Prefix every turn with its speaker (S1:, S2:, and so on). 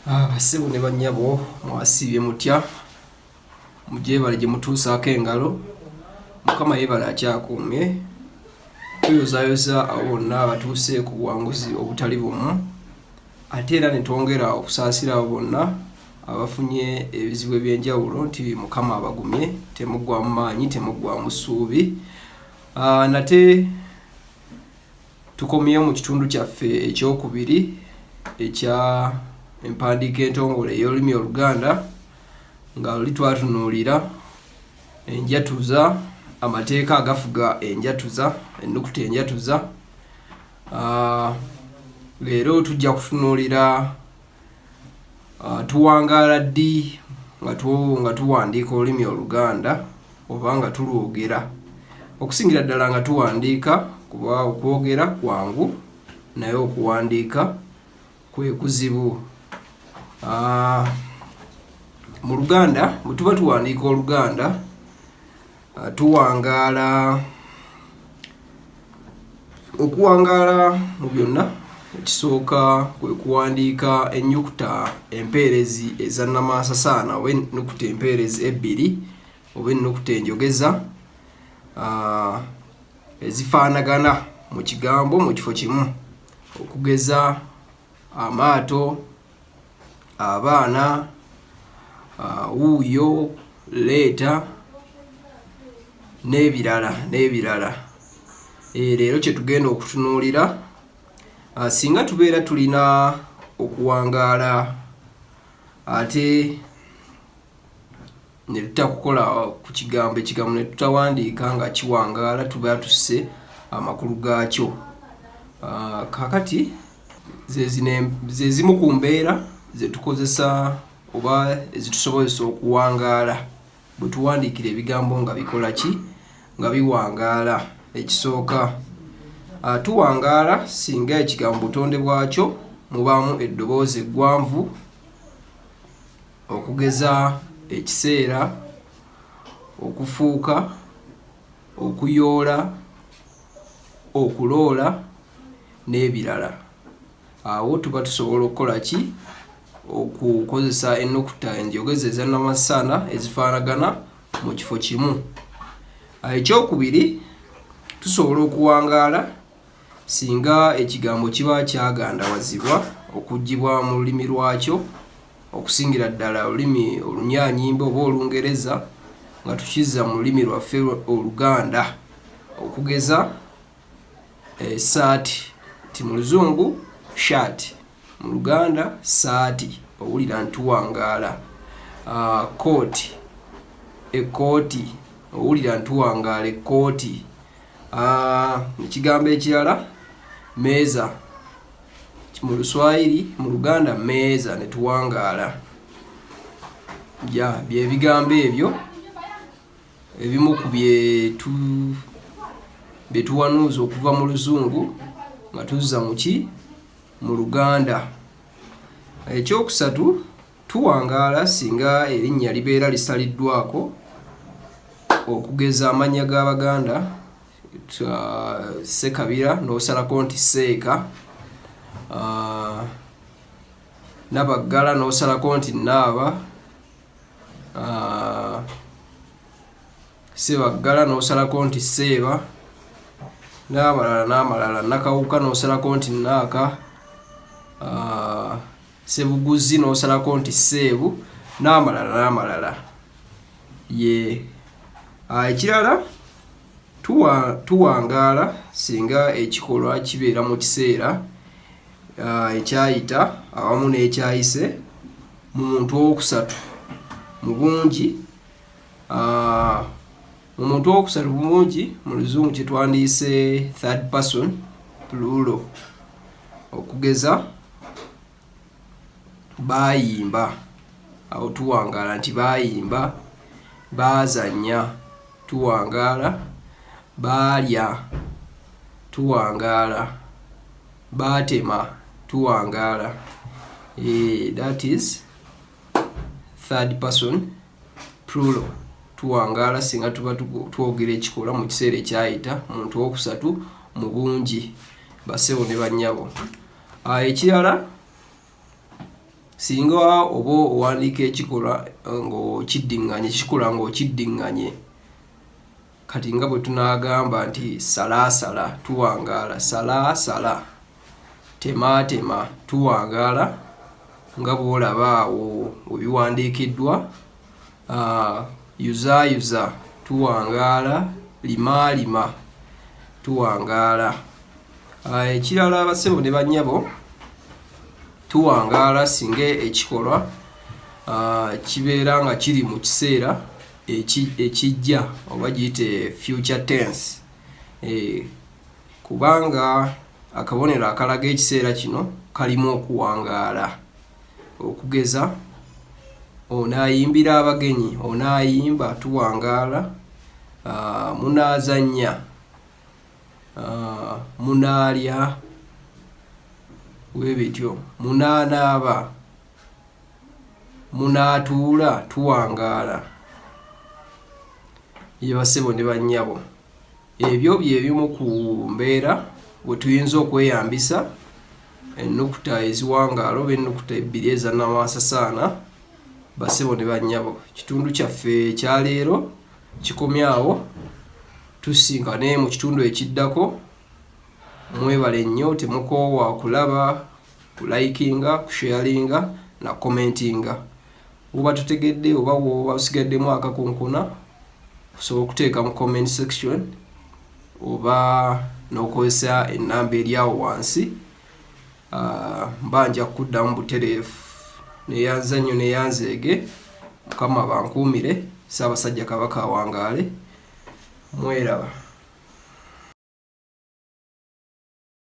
S1: Bassebo ne bannyabo, mwasiibye mutya? Mugyebale gye mutuusaako engalo. Mukama yeebale akyakuumye. Tuyozaayoza abo bonna abatuuse ku buwanguzi obutali bumu, ate era ne twongera okusaasira abo bonna abafunye ebizibu eby'enjawulo nti Mukama abagumye, temuggwamu maanyi, temuggwamu ssuubi. Nate tukomyewo mu kitundu kyaffe ekyokubiri ekya empandiika entongole ey'olulimi Oluganda, nga luli twatunuulira enjatuza, amateeka agafuga enjatuza, ennukuta enjatuza. Leero tujja kutunuulira tuwangaala ddi nga tuwandiika olulimi Oluganda oba nga tulwogera, okusingira ddala nga tuwandiika, kuba okwogera kwangu naye okuwandiika kwe kuzibu. Mu Luganda bwe tuba tuwandiika Oluganda, tuwangaala. Okuwangaala mu byonna, ekisooka kwe kuwandiika ennyukuta empeerezi eza nnamansasaana oba ennukuta empeerezi ebbiri oba ennukuta enjogeza ezifaanagana mu kigambo mu kifo kimu, okugeza amaato, abaana, wuuyo, leeta n'ebirala n'ebirala. Leero kye tugenda okutunuulira, singa tubeera tulina okuwangaala ate ne tutakukola ku kigambo, ekigambo ne tutawandiika nga kiwangaala, tuba tusse amakulu gaakyo. Kaakati ze zimu ku mbeera ze tukozesa oba ezitusobozesa okuwangaala bwe tuwandiikira ebigambo nga bikola ki, nga biwangaala. Ekisooka, tuwangaala singa ekigambo butonde bwakyo mubaamu eddoboozi eggwanvu, okugeza ekiseera, okufuuka, okuyoola, okuloola n'ebirala. Awo tuba tusobola okukola ki? Okukozesa ennukuta enjogeza eza nnamasana ezifaanagana mu kifo kimu. Ekyokubiri, tusobola okuwangaala singa ekigambo kiba kyagandawazibwa okuggyibwa mu lulimi lwakyo, okusingira ddala olulimi Olunyaanyimbe oba Olungereza, nga tukizza mu lulimi lwaffe Oluganda, okugeza essaati, nti mu Luzungu shirt, mu Luganda ssaati, owulira nti tuwangaala. Kooti, ekkooti, owulira nti tuwangaala ekkooti. Ekigambo ekirala meeza, mu Luswayiri, mu Luganda meeza, ne tuwangaala. Ya bye bigambo ebyo ebimu ku bye tuwanuuza okuva mu Luzungu nga tuzza mu ki, mu Luganda. Ekyokusatu, tuwangaala singa erinnya libeera lisaliddwako, okugeza amannya g'Abaganda, Ssekabira n'osalako nti Sseeka, Nabaggala n'osalako nti Naaba, Ssebaggala n'osalako nti Sseeba, n'amalala n'amalala, Nakawuka n'osalako nti Naaka, Ssebuguzi n'osalako nti Sseebu, n'amalala n'amalala. Ye ekirala, tuwangaala singa ekikolwa kibeera mu kiseera ekyayita awamu n'ekyayise mu muntu owokusatu mu bungi, mu muntu owokusatu mu bungi, mu Luzungu kye twandiyise third person plural, okugeza baayimba, awo tuwangaala nti baayimba, baazannya, tuwangaala, baalya, tuwangaala, baatema, tuwangaala. That is third person plural. Tuwangaala singa tuba twogera ekikolwa mu kiseera ekyayita, muntu owokusatu mu bungi, bassebo ne bannyabo. Ekirala, Singa oba owandiika ekikolwa ng'okiddiŋŋanye, kikola ng'okiddiŋŋanye. Kati nga bwe tunaagamba nti salaasala, tuwangaala, salaasala, temaatema, tuwangaala, nga bw'olaba awo we biwandiikiddwa, yuzaayuza, tuwangaala, limaalima, tuwangaala. Ekirala bassebo ne bannyabo, tuwangaala singa ekikolwa kibeera nga kiri mu kiseera ekijja oba giyite future tense, kubanga akabonero akalaga ekiseera kino kalimu okuwangaala. Okugeza, onaayimbira abagenyi, onaayimba, tuwangaala, munaazannya, munaalya, webityo, munaanaaba, munaatuula, tuwangaala. Ye bassebo ne bannyabo, ebyo bye bimu ku mbeera bwe tuyinza okweyambisa ennukuta eziwangaala oba ennukuta ebbiri eza nnamasasaana. Bassebo ne bannyabo, kitundu kyaffe ekya leero kikomye awo, tusisinkane mu kitundu ekiddako. Mwebale nnyo, temukoowa kulaba, kulayikinga, kusheyalinga na komentinga. Woba tutegedde oba woba osigaddemu akakunkuna, osobola okuteeka mu comment section oba n'okozesa ennamba eri awo wansi. Mba nja kukuddamu butereevu. Neyanza nnyo, neyanzeege. Mukama bankuumire. Ssaabasajja Kabaka awangaale. Mweraba.